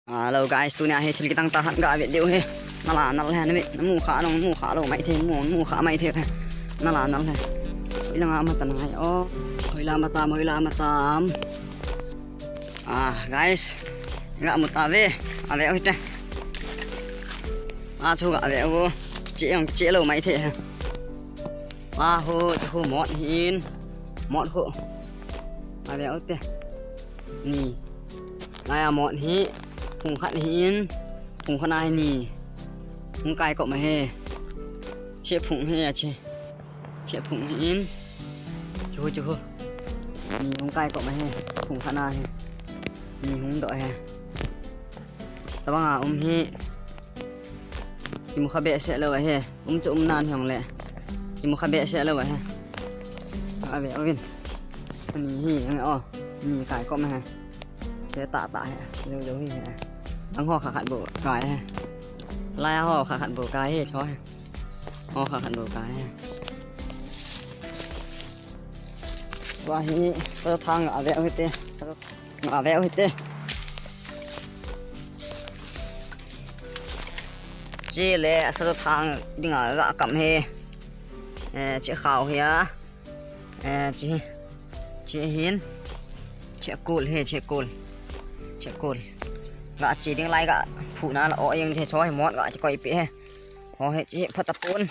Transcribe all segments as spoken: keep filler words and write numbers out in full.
Hello guys, tunia hi thil kitang tah khat ga ve diu hi. Nala nal hi, na mu kha lou, mu kha lou mai thei, mu, mu kha mai thei hi. Nala nal hi. Hoilang a mata nai o. Hoilang a mata, hoilang a mata. Ah, guys. Ga mu ta ve. A ve u hite. A chu ga ve u. Che ong che lou mai thei hi. A ho, chu ho mot hin. Mot ho. A ve u te. Ni. Lai a mot hi. Phung khat hin. Phung khat a hi ni. Hung kai kop ma hi. Che phung hi a che. Che phung hin. Chu ho, chu ho. Ni hung kai kop ma hi. Phung khat a hi. Ni hung doh hi. Tabang a um hi. Kimu kha behseh lou ahi. Um chu um nan hiong le. Kimu kha behseh lou ahi. A ve uvin. Ani hi, ani o. Ni kai kop ma hi. Che tah tah hi. Jou jou hi hi. Ang ho kha khat bou kai hi. Lai ho kha khat bou kai hi, cho hi. Ho kha khat bou kai hi. Tua hi, sa thang a ve u hite. Nga ve u hite. Che le, sa thang ding a ga kam hi. Eh, che khao hi a. Eh, che, che hin. Che kul hi, che kul. Che kul. Ga che ding lai ga phu na la o yeng the cho hi mot ga che koi pe hi. Ho hi che phat a pun.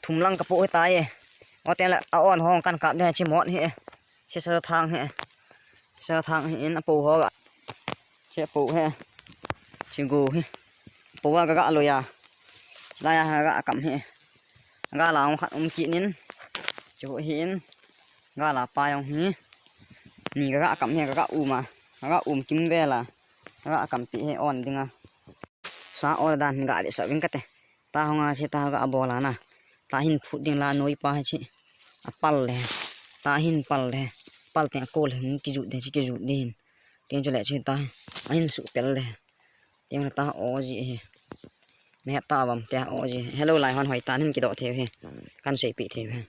Thum lang ka pu hi ta hi. O ten la a on hong kan kap de che mot hi. Che sa thang hi. Sa thang hi in a pu ho ga. Che pu hi. Che gu hi. Pu ga ga lo ya. Lai a ga kam hi. Ga la hong khat um kit nin. Chu hi in. Ga la pa yong hi. Ni ga ga kam hi ga ga um a. Ga um kim ve la. Ga kam pi hi on ding a. Sa o dan ga de sa ving kate. Ta hong a che ta ga bol a na. Ta hin phut ding la noi pa che. A pal le. Ta hin pal le. Pal te a kol hin ki jut de che ki jut de hin. Tin chu le che ta. A hin su pel le. Tin ta o ji hi. Me ta vam te o ji. Hello lai hon hoi ta hin ki do thei hi. Kan sei pi thei hi.